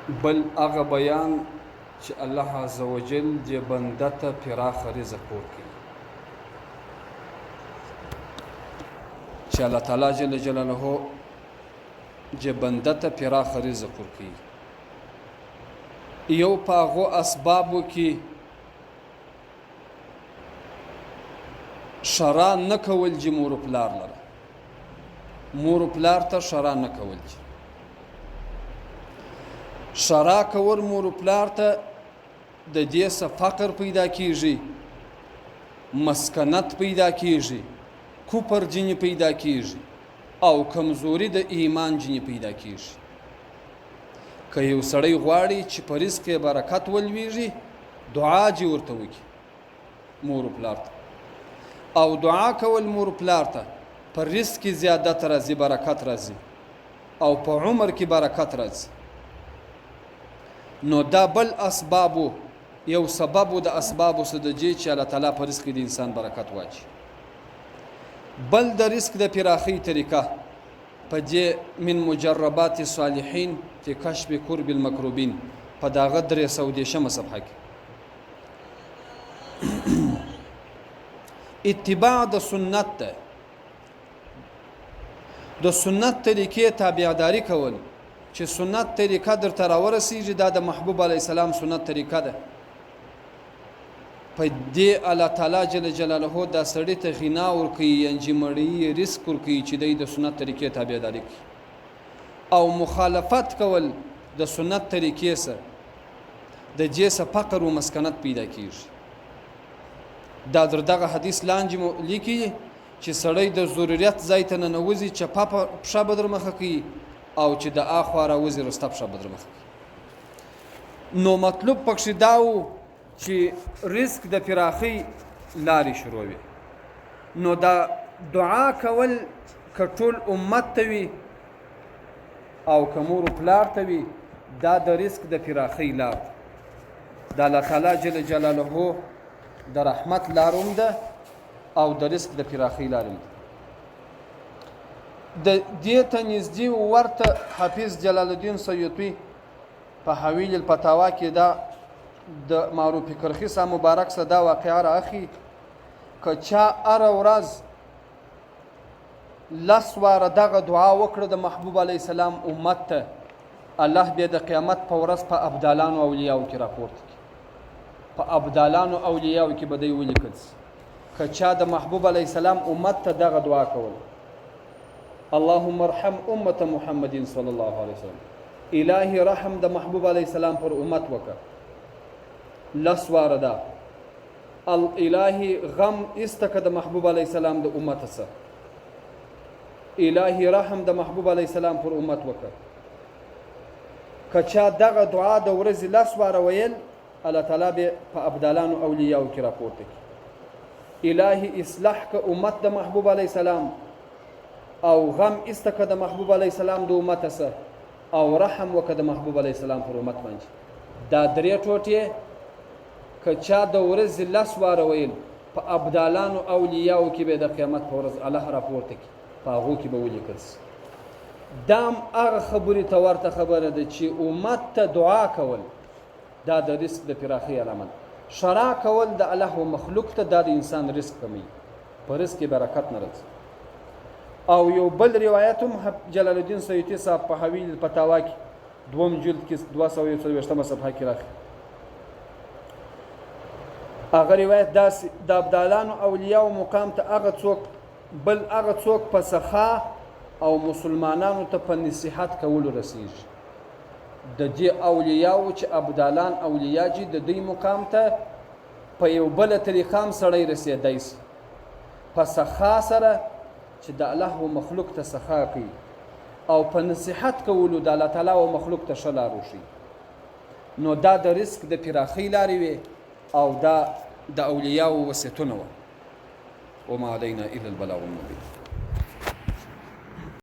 بل هغه بیان چې الله عزوجل دې بنده ته پراخه رزق ورکوي، چې الله تعالی جل جلاله دې بنده ته پراخه رزق ورکوي. یو په هغو اسبابو کې شرا نه کول جي مور پلار لره، مور پلار ته شرا نه کول جي. شرا کول مور پلار ته د دې څه فقر پیدا کیږي، مسکنت پیدا کیږي، کفر جنې پیدا کیږي او کمزوري د ایمان جنې پیدا کیږي. که یو سړی غواړي چې په رزق یې برکت ولویږي، دعا جې ورته وکړي مور پلار ته، او دعا کول مور پلار ته په رزق کې زیادت راځي، برکت راځي او په عمر کې برکت راځي. نو دا بل اسبابو یو سبب د اسبابو څه د جې چې الله تعالی په رزق کې د انسان برکت واچي. بل د رزق د پراخۍ طریقه په دې من مجربات الصالحین فی کشف کرب المکروبین په داغه 330مه صفحه کې اتباع د سنت ده، د سنت طریقې تابعداري کول، چې سنت طریقه درته راورسیږي، دا د محبوب علی السلام سنت طریقه ده. په دې الله تعالی جل جلاله دا سړی ته غنا ورکوي، ینجی مړی رزق ورکوي چې دی د سنت طریقې تابعداري کوي. او مخالفت کول د سنت طریقې سره د دې څخه فقر و مسکنت پیدا کیږي. دا در دغه حدیث لاندې مو لیکي چې سړی د ضرورت ځای ته ننوځي، چپه پښه به در مخه کوي او چې د اخوا راوځي رسته پښه به در مخه کوي. نو مطلوب پکښې دا و چې رزق د پراخۍ لارې شروع وي. نو دا دعا کول که ټول امت ته وي او که مور و پلار ته وي، دا د رزق د پراخۍ لار ده. د الله تعالی جل جلاله د رحمت لار هم ده او د رزق د پراخۍ لار هم ده. د دې ته نږدې ورته حافظ جلال الدین سیوطي په حویل الفتاوا کې دا د معروف کرخي صاحب مبارک سره دا واقعه را اخلي، که چا هره ورځ لس واره دغه دعا وکړه د محبوب علیه السلام امت ته، الله بیا د قیامت په ورځ په ابدالانو اولیاو کې راپورته کړي، په ابدالانو اولیاو کې به دی ولیکل سي. که چا د محبوب علیه السلام امت ته دغه دعا کوله، اللهم ارحم امت محمد صلی الله علیه وسلم، الهی رحم د محبوب علیه السلام پر امت وکړه، لس واره دا الهی غم استکه د محبوب علیه السلام د امت څخه، الهی رحم د محبوب علیه السلام پر امت وکړه. که چا دغه دعا د ورځې لس واره ویل، الله تعالی به په ابدالانو اولیاو کې راپورته کړي. الهی اصلاح که امت د محبوب علیه السلام او غم استکه د محبوب علیه السلام د امت سره او رحم وکړه د محبوب علیه السلام پر امت باندې. دا درې ټوټې که چا د ورځې لس واره ویل، په ابدالانو اولیاو کې به د قیامت په ورځ الله راپورته کړي، په هغو کې به ولیکل سي. دام هغه خبرې ته ورته خبره ده چې امت ته دعا کول دا د رزق د پراخۍ علامه ده. شرا کول د الله و مخلوق ته دا د انسان رزق کموي، په رزق کې برکت نه راځي. او یو بل روایت هم جلال الدین سیوطي صاحب په حویل الفتاوا کې دوم جلد کې 241مه صفحه کې راخي. هغه روایت داسې، د ابدالانو اولیاو مقام ته هغه څوک بل هغه څوک په سخا او مسلمانانو ته په نصیحت کولو رسیږي. د دې اولیاو چې ابدالان اولیا جي د دوی مقام ته په یو بله طریقه هم سړی رسېدای سي، په سخا سره چې د الله و مخلوق ته سخا کوي او په نصیحت کولو د الله تعالی و مخلوق ته ښه لار وښیي. نو دا د رزق د پراخۍ لارې وې او دا د اولیاو وصیتونه وه. وما علینا الا البلاغ المبین.